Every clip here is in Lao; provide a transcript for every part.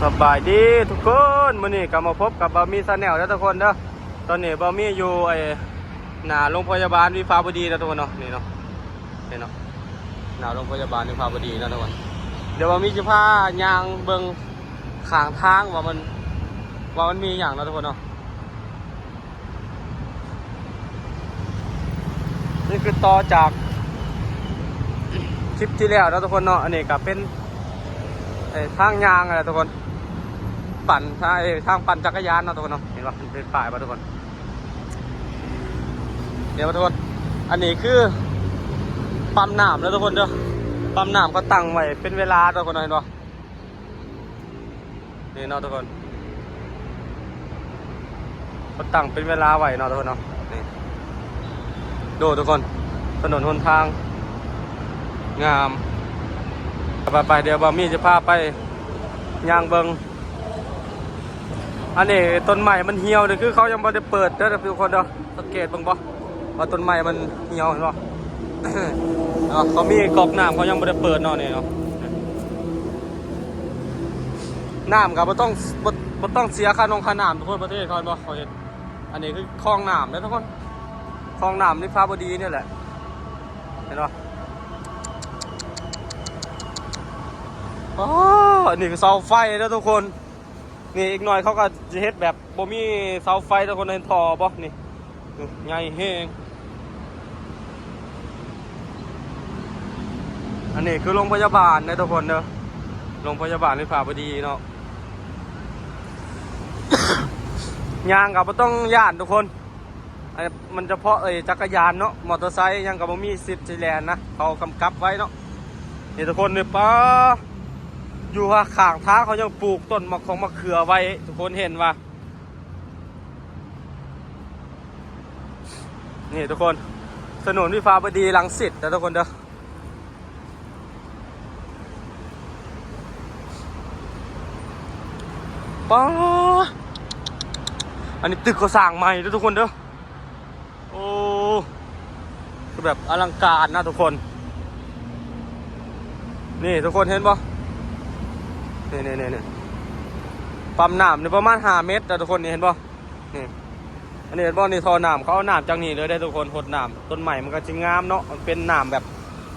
ສະບາຍດີທຸກຄົນ ມື້ນີ້ກໍມາພົບກັບບ່າວມີ Channel ເດີທຸກຄົນເດີ. ຕອນນີ້ບ່າວມີຢູ່ໄອ້ໜ້າໂຮງພະຍາບານວິພາວະດີເນາະທຸກຄົນເນາະ ນີ້ເນາະ ນີ້ເນາະ ໜ້າໂຮງພະຍາບານວິພາວະດີເນາະທຸກຄົນ. ດຽວບ່າວມີຊິພາຍ່າງເບິ່ງຂ້າງທາງວ່າມັນ ວ່າມັນມີຫຍັງເນາະທຸກຄົນເນາະ. ນີ້ຄືຕໍ່ຈາກຄລິບທີ່ແລ້ວເນາະທຸກຄົນເນາະ. ອັນນີ້ກໍເປັນ ເອີ ທາງຍ່າງຫັ້ນແຫຼະທຸກຄົນ ປັ່ນ ທາງ ເອີ ທາງປັ່ນຈັກກະຍານເນາະທຸກຄົນເນາະ. ເຫັນບໍ່ ເປັນປ້າຍບໍ່ທຸກຄົນ ເຫັນບໍ່ທຸກຄົນ? ອັນນີ້ຄືປ້ຳນ້ຳເດີທຸກຄົນເດີ ປ້ຳນ້ຳເຂົາຕັ້ງໄວ້ເປັນເວລາທຸກຄົນເນາະ ເຫັນບໍ່? ນີ້ເນາະທຸກຄົນ ເຂົາຕັ້ງເປັນເວລາໄວ້ເນາະທຸກຄົນເນາະ. ນີ້ ໂອ້ ທຸກຄົນ ຖະໜົນຫົນທາງງາມ. ໄປໆ ດຽວບ່າວມີຈະພາໄປຍ່າງເບິ່ງ. ອັນນີ້ຕົ້ນໄມ້ມັນຫ່ຽວນີ້ ຄືເຂົາຍັງບໍ່ໄດ້ເປີດເດີທຸກຄົນເດີ. ສັງເກດເບິ່ງບໍ່ວ່າຕົ້ນໄມ້ມັນຫ່ຽວ ເຫັນບໍ່? ເນາະ ເຂົາມີກອກນ້ຳ ເຂົາຍັງບໍ່ໄດ້ເປີດເນາະ ນີ້ເນາະ. ນ້ຳກໍບໍ່ຕ້ອງ ບໍ່ ບໍ່ຕ້ອງເສຍຄ່ານອງຄ່ານ້ຳທຸກຄົນ ປະເທດເຂົາ ເຫັນບໍ່? ເຂົາເຮັດ ອັນນີ້ຄືຄອງນ້ຳເດ້ທຸກຄົນ ຄອງນ້ຳວິພາວະດີນີ້ແຫຼະ ເຫັນບໍ່? ອໍ ອັນນີ້ຄືເສົາໄຟເດ້ທຸກຄົນ. ນີ້ອີກໜ້ອຍເຂົາກໍຈະເຮັດແບບບໍ່ມີເສົາໄຟທຸກຄົນ ເຫັນທໍ່ບໍ່? ນີ້ ໃຫຍ່ແຮງ. ອັນນີ້ຄືໂຮງພະຍາບານເດີທຸກຄົນເດີ ໂຮງພະຍາບານວິພາວະດີເນາະ. ຍ່າງກໍບໍ່ຕ້ອງຢ້ານທຸກຄົນ ອັນນີ້ມັນຈະເພາະ ເອີ ຈັກກະຍານເນາະ ມໍເຕີໄຊຫຍັງກໍບໍ່ມີສິດຊິແລ່ນນະ ເຂົາກຳກັບໄວ້ເນາະ. ນີ້ທຸກຄົນ ນີ້ ປາ ຢູ່ຂ້າງທາງເຂົາຍັງປູກຕົ້ນໝາກຂອງໝາກເຂືອໄວ້ ທຸກຄົນເຫັນວ່າ ນີ້ທຸກຄົນ ຖະໜົນວິພາວະດີລັງສິດເດີທຸກຄົນເດີ. ປາ ອັນນີ້ຕຶກເຂົາສ້າງໃໝ່ເດີທຸກຄົນເດີ. ໂອ້ ຄືແບບອະລັງການນະທຸກຄົນ. ນີ້ທຸກຄົນເຫັນບໍ່? ນີ້ໆໆ ປ້ຳນ້ຳນີ້ປະມານຫ້າເມັດນະທຸກຄົນ ນີ້ເຫັນບໍ່? ນີ້ ອັນນີ້ເຫັນບໍ່? ນີ້ທໍ່ນ້ຳ ເຂົາເອົານ້ຳຈາກນີ້ເລີຍເດ້ທຸກຄົນ ຫົດນ້ຳ. ຕົ້ນໄມ້ມັນກໍຊິງາມເນາະ ມັນເປັນນ້ຳແບບ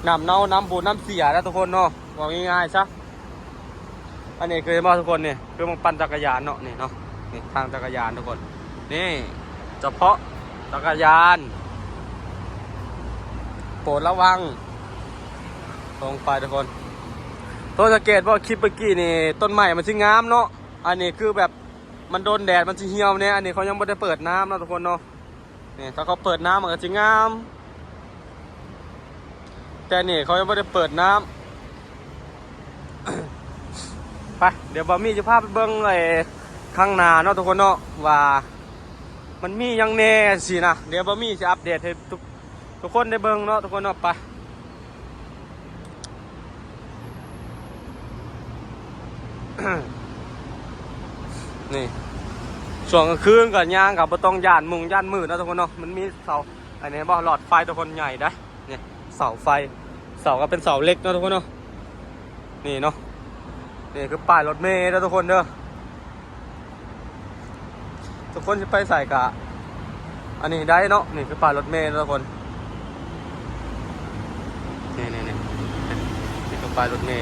ນ້ຳເນົ່າ ນ້ຳບູດ ນ້ຳເສຍນະທຸກຄົນເນາະ ເວົ້າງ່າຍໆຊະ. ອັນນີ້ຄືເຫັນບໍ່ທຸກຄົນ? ນີ້ຄືໝ່ອງປັ່ນຈັກກະຍານເນາະ ນີ້ເນາະ ນີ້ທາງຈັກກະຍານທຸກຄົນ. ນີ້ສະເພາະຈັກກະຍານ ໂປດລະວັງ ລົງໄປທຸກຄົນ. ໂຕສັງເກດບໍ່ ຄລິບເມື່ອກີ້ນີ້ ຕົ້ນໄມ້ມັນຊິງາມເນາະ ອັນນີ້ຄືແບບ ມັນໂດນແດດມັນຊິຫ່ຽວແດ່. ອັນນີ້ເຂົາຍັງບໍ່ໄດ້ເປີດນ້ຳເນາະທຸກຄົນເນາະ. ນີ້ຖ້າເຂົາເປີດນ້ຳມັນກໍຊິງາມ ແຕ່ນີ້ເຂົາຍັງບໍ່ໄດ້ເປີດນ້ຳ. ໄປ ດຽວບ່າວມີຈະພາໄປເບິ່ງໄອ້ຂ້າງໜ້າເນາະທຸກຄົນເນາະ ວ່າມັນມີຫຍັງແດ່ຊີ້ນະ. ດຽວບ່າວມີຊິອັບເດດໃຫ້ທຸກ ທຸກຄົນໄດ້ເບິ່ງເນາະທຸກຄົນເນາະ. ໄປ ນີ້ ຊ່ວງກາງຄືນກໍຍ່າງກໍບໍ່ຕ້ອງຢ້ານມຸງຢ້ານມືນເນາະທຸກຄົນເນາະ. ມັນມີເສົາ ອັນນີ້ເຫັນບໍ່ ຫຼອດໄຟທຸກຄົນ ໃຫຍ່ເດ້. ນີ້ເສົາໄຟ ເສົາກໍເປັນເສົາເຫຼັກເນາະທຸກຄົນເນາະ. ນີ້ເນາະ ນີ້ຄືປ້າຍລົດເມເດີທຸກຄົນເດີ. ທຸກຄົນຊິໄປໃສກະອັນນີ້ໄດ້ເນາະ. ນີ້ຄືປ້າຍລົດເມເນາະທຸກຄົນ. ນີ້ໆໆ ນີ້ຄືປ້າຍລົດເມ.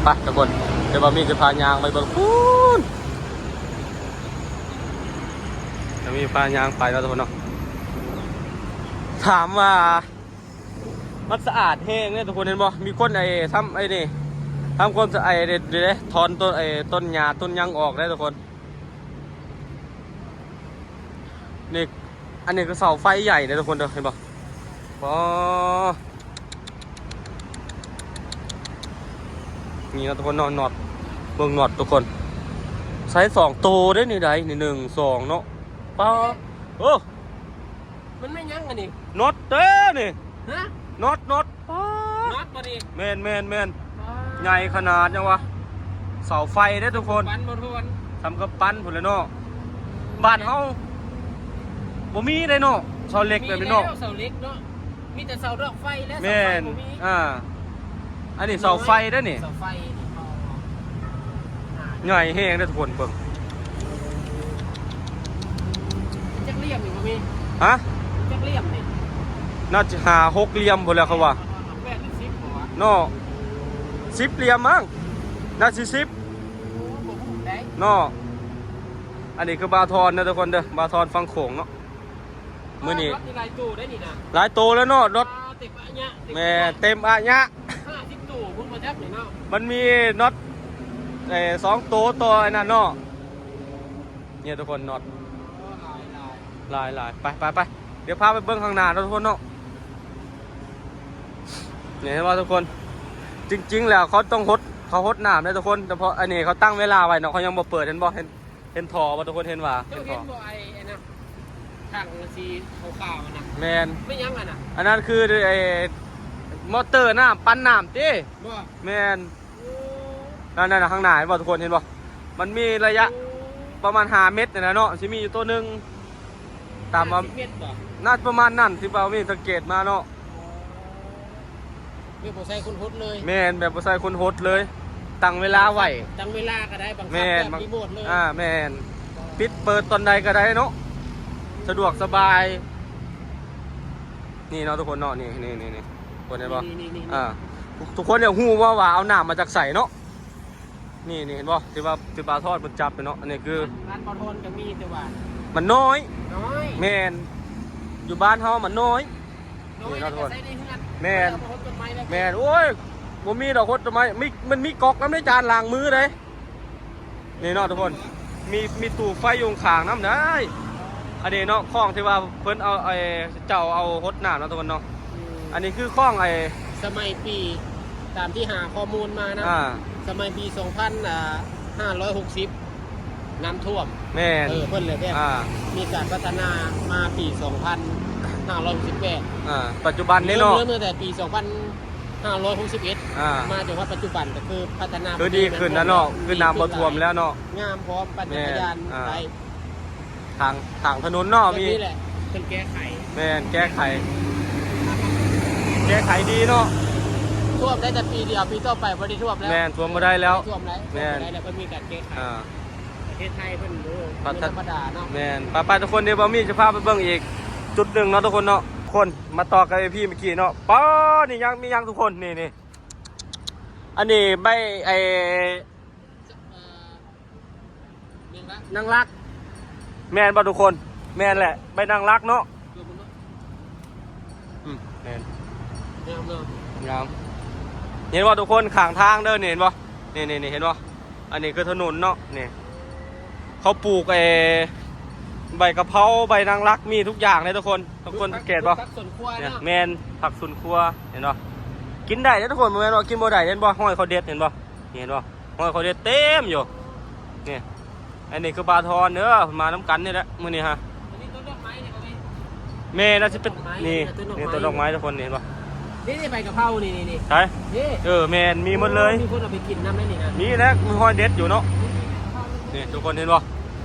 ໄປທຸກຄົນ ດຽວບ່າວມີຈະພາຍ່າງໄປເບິ່ງພຸ້ນ. ດຽວມີພາຍ່າງໄປເນາະທຸກຄົນເນາະ. ຖາມວ່າ ມັນສະອາດແຮງເດ້ທຸກຄົນ ເຫັນບໍ່? ມີຄົນໄອ້ທຳໄອ້ນີ້ ທຳຄວາມສະອາດເດ້ ເດ້ ຖອນຕົ້ນໄອ້ຕົ້ນຫຍ້າຕົ້ນຫຍັງອອກເດ້ທຸກຄົນ. ນີ້ ອັນນີ້ຄືເສົາໄຟໃຫຍ່ເດ້ທຸກຄົນເດີ ເຫັນບໍ່? ອໍ ນີ້ເນາະທຸກຄົນເນາະ ນັອດ ເບິ່ງນັອດທຸກຄົນ ໃຊ້ສອງໂຕເດ້ນີ້ໃດ ນີ້ໜຶ່ງ ສອງເນາະ. ປ້າ ໂອ້ ມັນແມ່ນຫຍັງອັນນີ້? ນັອດເດ້ນີ້. ຮະ? ນັອດ ນັອດ. ປ້າ ນັອດບໍ່ນີ້? ແມ່ນໆໆ. ປ້າ ໃຫຍ່ຂະໜາດຫຍັງວະ? ເສົາໄຟເດ້ທຸກຄົນ. ປັນບໍ່ທຸກຄົນ? ສ່ຳກັບປັນພຸ້ນແຫຼະເນາະ. ບ້ານເຮົາບໍ່ມີເດ້ເນາະ ເສົາເຫຼັກແບບນີ້ເນາະ. ມີແລ້ວເສົາເຫຼັກເນາະ ມີແຕ່ເສົາດອກໄຟແລະ ເສົາໄຟບໍ່ມີ. ແມ່ນ ອ່າ ອັນນີ້ເສົາໄຟເດ້ນີ້ ເສົາໄຟນີ້ ໃຫຍ່ແຮງເດ້ທຸກຄົນ ເບິ່ງ ຈັກຫຼ່ຽມນີ້ບໍ່ມີ ຮະ ຈັກຫຼ່ຽມນີ້ ໜ້າຈະຫ້າຫົກຫຼ່ຽມພຸ້ນແຫຼະເຂົາວ່າ ແປດຫຼືສິບບໍ່ວະ ເນາະ ສິບຫຼ່ຽມມັ້ງ ໜ້າຊິສິບ ໂອ້ ບໍ່ຮູ້ໄດ໋ ເນາະ ອັນນີ້ຄືບ່າວທອນເດີທຸກຄົນເດີ ບ່າວທອນຝັ່ງໂຂງເນາະ ມື້ນີ້ ອ່າ ລົດນີ້ຫຼາຍໂຕໄດ໋ນີ້ນະ ຫຼາຍໂຕແລ້ວເນາະ ລົດ ອ່າ ເຕັມອາຍະ ເຕັມ ແມ່ນ ອາຍະ ເຕັມອາຍະ ຫ້າສິບໂຕພຸ້ນບໍ່ຈັກນີ້ເນາະ ມັນມີນັອດ ເອີ ສອງໂຕຕໍ່ອັນນັ້ນເນາະ ນີ້ທຸກຄົນ ນັອດ ໂອ້ ຫຼາຍໆ ຫຼາຍໆ ໄປໆໆ ດຽວພາໄປເບິ່ງຂ້າງໜ້າເນາະທຸກຄົນເນາະ ນີ້ເຫັນບໍ່ທຸກຄົນ ຈິງໆແລ້ວເຂົາຕ້ອງຫົດ ເຂົາຫົດນ້ຳເດ້ທຸກຄົນ ແຕ່ເພາະອັນນີ້ເຂົາຕັ້ງເວລາໄວ້ເນາະ ເຂົາຍັງບໍ່ເປີດ ເຫັນບໍ່ ເຫັນ ເຫັນທໍ່ບໍ່ທຸກຄົນ ເຫັນວ່າ ເຈົ້າເຫັນບໍ່ ເຫັນທໍ່ ໄອ້ ໄອ້ນັ້ນ ຖັງສີຂາວໆນະ ແມ່ນ ແມ່ນຫຍັງອັນນັ້ນ ອັນນັ້ນຄືໄອ້ມໍເຕີນ້ຳປັ່ນນ້ຳຕິ ບໍ່ ແມ່ນ ໂອ້ ນັ້ນໆ ຂ້າງໜ້າເຫັນບໍ່ທຸກຄົນ ເຫັນບໍ່ ມັນມີໄລຍະ ໂອ້ ປະມານຫ້າເມັດນີ້ແຫຼະເນາະ ຊິມີຢູ່ໂຕໜຶ່ງ ຕາມວ່າ ຫ້າສິບເມັດບໍ່ ໜ້າປະມານນັ້ນ ທີ່ບ່າວມີສັງເກດມາເນາະ ແບບບໍ່ໃສ່ຄົນຫົດເລີຍ ແມ່ນ ແບບບໍ່ໃສ່ຄົນຫົດເລີຍ ຕັ້ງເວລາໄວ້ ຕັ້ງເວລາກໍໄດ້ ບັງຄັບ ແມ່ນ ແບບ ບັງ ຣີໂມດເລີຍ ອ່າ ແມ່ນ ປິດເປີດຕອນໃດກໍໄດ້ເນາະ ສະດວກສະບາຍ ນີ້ເນາະທຸກຄົນເນາະ ນີ້ໆໆ ທຸກຄົນເຫັນບໍ່ ນີ້ໆໆ ອ່າ ທຸກຄົນຢາກຮູ້ບໍ່ວ່າເອົານ້ຳມາຈາກໃສເນາະ ນີ້ໆ ເຫັນບໍ່ ທີ່ວ່າ ທີ່ບ່າວທອນເພິ່ນຈັບເນາະ ອັນນີ້ຄື ຮ້ານ ຮ້ານບ່າວທອນກໍມີ ແຕ່ວ່າມັນນ້ອຍ ນ້ອຍ ແມ່ນ ຢູ່ບ້ານເຮົາມັນນ້ອຍ ນ້ອຍ ນີ້ເນາະທຸກຄົນ ແມ່ນ ແມ່ນ ໂອ້ຍ ບໍ່ມີດອກຫົດຕົ້ນໄມ້ ມີ ມັນມີກອກນຳໃນຈານລ້າງມືເດ້ ນີ້ເນາະທຸກຄົນ ມີ ມີຕູ້ໄຟຢູ່ຂ້າງໆນຳໄດ໋ ອັນນີ້ເນາະ ຂອງທີ່ວ່າເພິ່ນເອົາ ໄອ້ ເຈົ້າເອົາຫົດນ້ຳເນາະທຸກຄົນເນາະ ອືມ ອັນນີ້ຄືຂອງໄອ້ ສະໄໝປີ ຕາມທີ່ຫາຂໍ້ມູນມານະ ອ່າ ສະໄໝປີສອງພັນ ອ່າ ຫ້າຮ້ອຍຫົກສິບ ນ້ຳຖ້ວມ ແມ່ນ ເອີ ເພິ່ນເລີຍແບບ ອ່າ ມີການພັດທະນາມາປີສອງພັນຫ້າຮ້ອຍຫົກສິບແປດ ອ່າ ປັດຈຸບັນນີ້ເນາະ ເລີ່ມ ເລີ່ມຕັ້ງແຕ່ປີສອງພັນຫ້າຮ້ອຍຫົກສິບເອັດ ອ່າ ມາຈົນຮອດປັດຈຸບັນ ກໍຄືພັດທະນາ ຄືດີຂຶ້ນແລ້ວເນາະ ຄືນ້ຳບໍ່ຖ້ວມແລ້ວເນາະ ງາມພ້ອມ ປັ່ນຈັກກະຍານ ແມ່ນ ອ່າ ໄດ້ ທາງ ທາງຖະໜົນເນາະ ແບບນີ້ແຫຼະ ມີ ເພິ່ນແກ້ໄຂ ແມ່ນ ແກ້ໄຂ ແກ້ໄຂດີເນາະ ຖ້ວມໄດ້ແຕ່ປີດຽວ ປີຕໍ່ໄປບໍ່ໄດ້ຖ້ວມແລ້ວ ແມ່ນ ຖ້ວມບໍ່ໄດ້ແລ້ວ ບໍ່ໄດ້ຖ້ວມແລ້ວ ແມ່ນ ບໍ່ໄດ້ແລ້ວ ເພິ່ນມີການແກ້ໄຂ ອ່າ ປະເທດໄທເພິ່ນ ໂອ້ ພັດທະ ບໍ່ທຳມະດາເນາະ ແມ່ນ ໄປໆ ທຸກຄົນ ດຽວບ່າວມີຈະພາໄປເບິ່ງອີກຈຸດໜຶ່ງເນາະທຸກຄົນເນາະ ຄົນ ມາຕໍ່ກັບໄອ້ພີ່ເມື່ອກີ້ເນາະ ປ້າ ນີ້ຍັງ ມີຍັງທຸກຄົນ ນີ້ ນີ້ ອັນນີ້ໃບ ໄອ້ ນາງລັກ ນາງລັກ ແມ່ນບໍ່ທຸກຄົນ ແມ່ນແຫຼະ ໃບນາງລັກເນາະ ອືມ ແມ່ນ ງາມເນາະ ງາມ ເຫັນບໍ່ທຸກຄົນ ຂ້າງທາງເດີ ນີ້ເຫັນບໍ່ ນີ້ໆໆ ເຫັນບໍ່ ອັນນີ້ຄືຖະໜົນເນາະ ນີ້ ເຂົາປູກ ເອີ ໃບກະເພົາ ໃບນາງລັກ ມີທຸກຢ່າງເລີຍທຸກຄົນ ທຸກຄົນສັງເກດບໍ່ ຜັກສວນຄົວເນາະ ແມ່ນ ຜັກສວນຄົວ ເຫັນບໍ່ ກິນໄດ້ເດ້ທຸກຄົນ ບໍ່ແມ່ນວ່າກິນບໍ່ໄດ້ ເຫັນບໍ່ ຮອຍເຂົາເດັດ ເຫັນບໍ່ ນີ້ເຫັນບໍ່ ຮອຍເຂົາເດັດເຕັມຢູ່ ນີ້ ອັນນີ້ຄືບ່າວທອນເດີ ມານຳກັນນີ້ແຫຼະມື້ນີ້ຮະ ອັນນີ້ຕົ້ນດອກໄມ້ນີ້ບໍ່ແມ່ນ ແມ່ນ ໜ້າຊິເປັນ ດອກໄມ້ ນີ້ ນີ້ ຕົ້ນດອກໄມ້ ນີ້ຕົ້ນດອກໄມ້ທຸກຄົນ ນີ້ເຫັນບໍ່ ນີ້ ນີ້ໃບກະເພົາ ນີ້ ນີ້ ນີ້ ໃສ ນີ້ ເອີ ແມ່ນ ມີໝົດເລີຍ ມີຄົນເອົາໄປກິນນຳໄດ້ນີ້ນະ ມີແຫຼະ ມີຮອຍເດັດຢູ່ເນາະ ນີ້ໃບກະເພົາ ນີ້ທຸກຄົນເຫັນບໍ່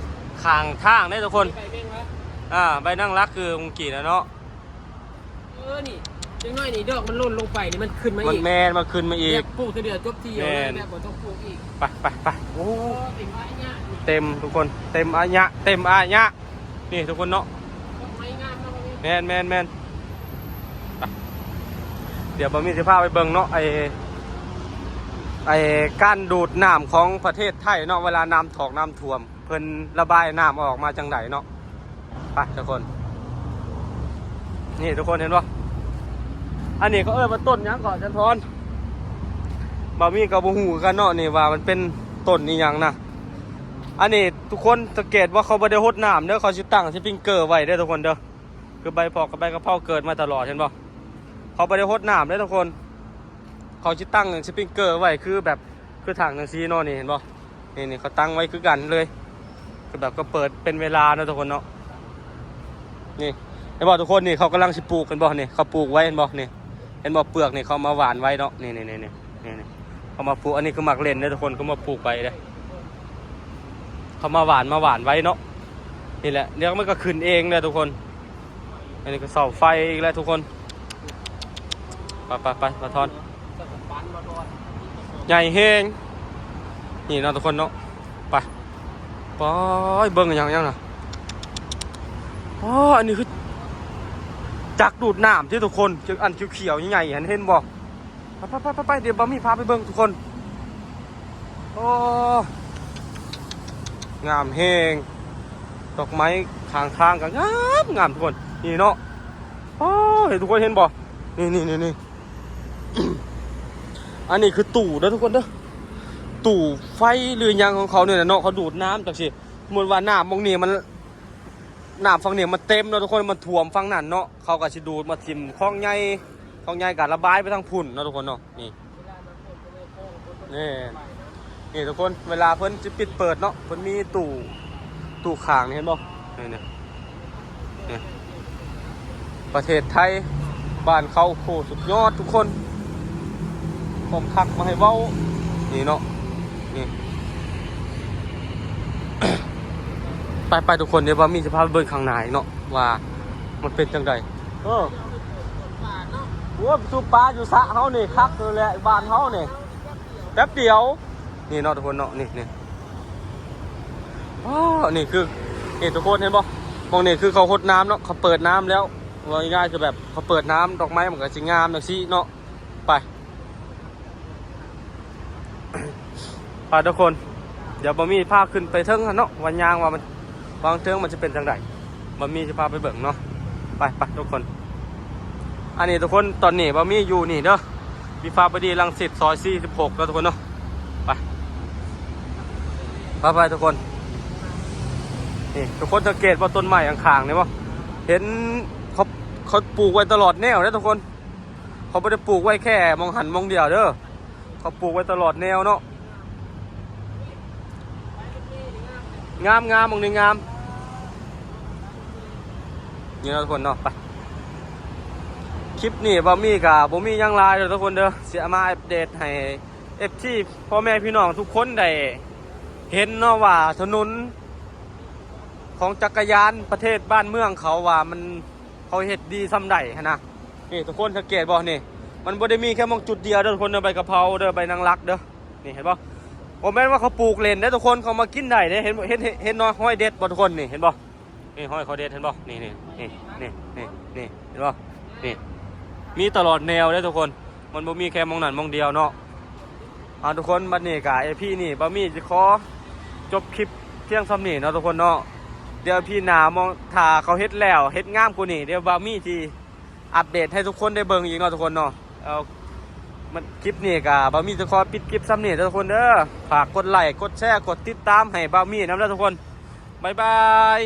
ຂ້າງທາງເດ້ທຸກຄົນ ນີ້ໃບເມັ້ງວະ ອ່າ ໃບນາງລັກຄືຂອງກີນນະເນາະ ເອີ ນີ້ ຈັກໜ້ອຍນີ້ດອກມັນຫຼົ່ນລົງໄປນີ້ ມັນຂຶ້ນມາອີກ ມັນແມ່ນ ມັນຂຶ້ນມາອີກ ແບບປູກເທື່ອດຽວຈົບທີດຽວເລີຍ ແມ່ນ ແບບບໍ່ຕ້ອງປູກອີກ ໄປ ໄປ ໄປ ໂອ້ ໂອ້ ເຕັມ ເຕັມທຸກຄົນ ເຕັມອາຍະ ເຕັມອາຍະ ນີ້ທຸກຄົນເນາະ ດອກໄມ້ງາມເນາະ ແມ່ນ ແມ່ນ ແມ່ນ ໄປ ດຽວບ່າວມີຊິພາໄປເບິ່ງເນາະ ໄອ້ ໄອ້ການດູດນ້ຳຂອງປະເທດໄທເນາະ ເວລານ້ຳຖອກນ້ຳຖ້ວມ ເພິ່ນລະບາຍນ້ຳອອກມາຈັ່ງໃດເນາະ ໄປທຸກຄົນ ນີ້ທຸກຄົນເຫັນບໍ່ ອັນນີ້ເຂົາເອີ້ນວ່າຕົ້ນຫຍັງເກາະ ຈັນທອນ ບ່າວມີກໍບໍ່ຮູ້ຄືກັນເນາະ ນີ້ວ່າມັນເປັນຕົ້ນອີ່ຫຍັງນະ ອັນນີ້ທຸກຄົນສັງເກດວ່າເຂົາບໍ່ໄດ້ຫົດນ້ຳເດີ ເຂົາຊິຕັ້ງສະປຣິງເກີໄວ້ເດີທຸກຄົນເດີ ຄືໃບເຜາະກັບໃບກະເພົາເກີດມາຕະຫຼອດ ເຫັນບໍ່ ເຂົາບໍ່ໄດ້ຫົດນ້ຳເດ້ທຸກຄົນ ເຂົາຊິຕັ້ງສະປຣິງເກີໄວ້ ຄືແບບ ຄືຖັງຈັ່ງຊີ້ເນາະ ນີ້ເຫັນບໍ່ ນີ້ໆ ເຂົາຕັ້ງໄວ້ຄືກັນເລີຍ ຄືແບບກໍເປີດເປັນເວລາເນາະທຸກຄົນເນາະ ນີ້ ເຫັນບໍ່ທຸກຄົນ ນີ້ເຂົາກຳລັງຊິປູກ ເຫັນບໍ່ ນີ້ເຂົາປູກໄວ້ ເຫັນບໍ່ ນີ້ ເຫັນບໍ່ ເປືອກນີ້ເຂົາມາຫວ່ານໄວ້ເນາະ ນີ້ໆ ເຂົາມາປູກ ອັນນີ້ຄືໝາກເລັ່ນເດ້ທຸກຄົນ ເຂົາມາປູກໄວ້ເດ້ ເຂົາມາຫວ່ານ ມາຫວ່ານໄວ້ເນາະ ນີ້ແຫຼະ ດຽວມັນກໍຂຶ້ນເອງແຫຼະທຸກຄົນ ອັນນີ້ກໍເສົາໄຟອີກແລ້ວທຸກຄົນ ໄປໆໆ ບ່າວທອນ ສະກັດປັນ ບ່າວທອນ ໃຫຍ່ແຮງ ນີ້ເນາະທຸກຄົນເນາະ. ໄປ ປອຍ ເບິ່ງຫຍັງ ຫຍັງນະ ປອຍ ອັນນີ້ຄືຈັກດູດນ້ຳຕິທຸກຄົນ ອັນຂຽວໆໃຫຍ່ໆຫັ້ນ ເຫັນບໍ່? ໄປໆໆໆ ດຽວບ່າວມີພາໄປເບິ່ງທຸກຄົນ. ໂອ້ ງາມແຮງ ດອກໄມ້ຂ້າງທາງກໍງາມໆ ທຸກຄົນ ນີ້ເນາະ. ໂອ້ ທຸກຄົນເຫັນບໍ່? ນີ້ໆໆໆ ອັນນີ້ຄືຕູ້ເດີທຸກຄົນເດີ ຕູ້ໄຟຫຼືຫຍັງຂອງເຂົານີ້ແຫຼະເນາະ. ເຂົາດູດນ້ຳຈັ່ງຊີ້ ສົມມຸດວ່ານ້ຳໝ່ອງນີ້ມັນ ນ້ຳຝັ່ງນີ້ມັນເຕັມເນາະທຸກຄົນ ມັນຖ້ວມຝັ່ງນັ້ນເນາະ ເຂົາກໍຊິດູດມາຖິ້ມຄອງໃຫຍ່ ຄອງໃຫຍ່ກໍລະບາຍໄປທາງພຸ້ນເນາະທຸກຄົນເນາະ. ນີ້ ນີ້ ນີ້ທຸກຄົນ ເວລາເພິ່ນຊິປິດເປີດເນາະ ເພິ່ນມີຕູ້ ຕູ້ຂ້າງນີ້ ເຫັນບໍ່? ນີ້ໆ ນີ້ ປະເທດໄທ ບ້ານເຂົາ ໂອ້ ສຸດຍອດທຸກຄົນ ຄວາມຄັກບໍ່ໃຫ້ເວົ້າ ນີ້ເນາະ ນີ້. ໄປໆ ທຸກຄົນ ດຽວບ່າວມີຈະພາໄປເບິ່ງຂ້າງໃນເນາະ ວ່າມັນເປັນຈັ່ງໃດ. ເອີ ໂອ້ຍ ສູບປາຢູ່ສະເຮົານີ້ຄັກຢູ່ແຫຼະ ບ້ານເຮົານີ້ ແປັບດຽວ ນີ້ເນາະທຸກຄົນເນາະ ນີ້ ນີ້ ອໍ ນີ້ຄື ນີ້ທຸກຄົນເຫັນບໍ່? ໝ່ອງນີ້ຄືເຂົາຫົດນ້ຳເນາະ ເຂົາເປີດນ້ຳແລ້ວ ເວົ້າງ່າຍໆ ຄືແບບເຂົາເປີດນ້ຳ ດອກໄມ້ມັນກໍຊິງາມຈັ່ງຊີ້ເນາະ. ໄປ ໄປທຸກຄົນ ດຽວບ່າວມີພາຂຶ້ນໄປເທິງຫັ້ນເນາະ ວ່າຍ່າງວ່າມັນ ວ່າເທິງມັນຈະເປັນຈັ່ງໃດ ບ່າວມີຈະພາໄປເບິ່ງເນາະ. ໄປໆ ທຸກຄົນ ອັນນີ້ທຸກຄົນ ຕອນນີ້ບ່າວມີຢູ່ນີ້ເດີ ວິພາບະດີລັງສິດ ຊອຍສີ່ສິບຫົກເດີທຸກຄົນເນາະ. ໄປ ໄປໆ ທຸກຄົນ ນີ້ທຸກຄົນສັງເກດບໍ່ ຕົ້ນໄມ້ຂ້າງໆນີ້ບໍ່ ເຫັນເຂົາ ເຂົາປູກໄວ້ຕະຫຼອດແນວເດ້ທຸກຄົນ. ເຂົາບໍ່ໄດ້ປູກໄວ້ແຄ່ໝ່ອງຫັ້ນໝ່ອງດຽວເດີ ເຂົາປູກໄວ້ຕະຫຼອດແນວເນາະ. ງາມໆ ໝ່ອງນີ້ງາມ ນີ້ເນາະທຸກຄົນເນາະ. ໄປ ຄລິບນີ້ບ່າວມີກໍບໍ່ມີຫຍັງຫຼາຍເດີທຸກຄົນເດີ ຊິເອົາມາອັບເດດໃຫ້ ເອັຟຊີ ພໍ່ແມ່ພີ່ນ້ອງທຸກຄົນໄດ້ເຫັນເນາະ ວ່າຖະໜົນຂອງຈັກກະຍານປະເທດບ້ານເມືອງເຂົາວ່າມັນ ເຂົາເຮັດດີສ່ຳໃດຫັ້ນນະ. ນີ້ທຸກຄົນສັງເກດບໍ່ ນີ້ ມັນບໍ່ໄດ້ມີແຄ່ໝ່ອງຈຸດດຽວເດີທຸກຄົນເດີ ໃບກະເພົາເດີ ໃບນາງລັກເດີ ນີ້ເຫັນບໍ່? ບໍ່ແມ່ນວ່າເຂົາປູກເລ່ນເດ້ທຸກຄົນ ເຂົາມາກິນໄດ້ເດ້. ເຫັນ ເຫັນ ເຫັນ ເຫັນຮອຍເດັດບໍ່ທຸກຄົນ? ນີ້ເຫັນບໍ່? ນີ້ຮອຍເຂົາເດັດ ເຫັນບໍ່? ນີ້ ນີ້ ເຫັນບໍ່? ນີ້ ມີຕະຫຼອດແນວເດ້ທຸກຄົນ ມັນບໍ່ມີແຄ່ໝ່ອງນັ້ນໝ່ອງດຽວເນາະ. ເອົາທຸກຄົນ ບັດນີ້ກະ ອີພີ ນີ້ ບ່າວມີຈະຂໍຈົບຄລິບພຽງສ່ຳນີ້ເນາະທຸກຄົນເນາະ. ດຽວ ອີພີ ໜ້າ ໝ່ອງ ຖ້າເຂົາເຮັດແລ້ວ ເຮັດງາມກວ່ານີ້ ດຽວບ່າວມີຊິອັບເດດໃຫ້ທຸກຄົນໄດ້ເບິ່ງອີກເນາະທຸກຄົນເນາະ. ເອົາ ມັນ ຄລິບນີ້ກະ ບ່າວມີຈະຂໍປິດຄລິບສ່ຳນີ້ເດີທຸກຄົນເດີ. ຝາກກົດໄລ ກົດແຊ ກົດຕິດຕາມໃຫ້ບ່າວມີນຳເດີທຸກຄົນ. ບາຍບາຍ.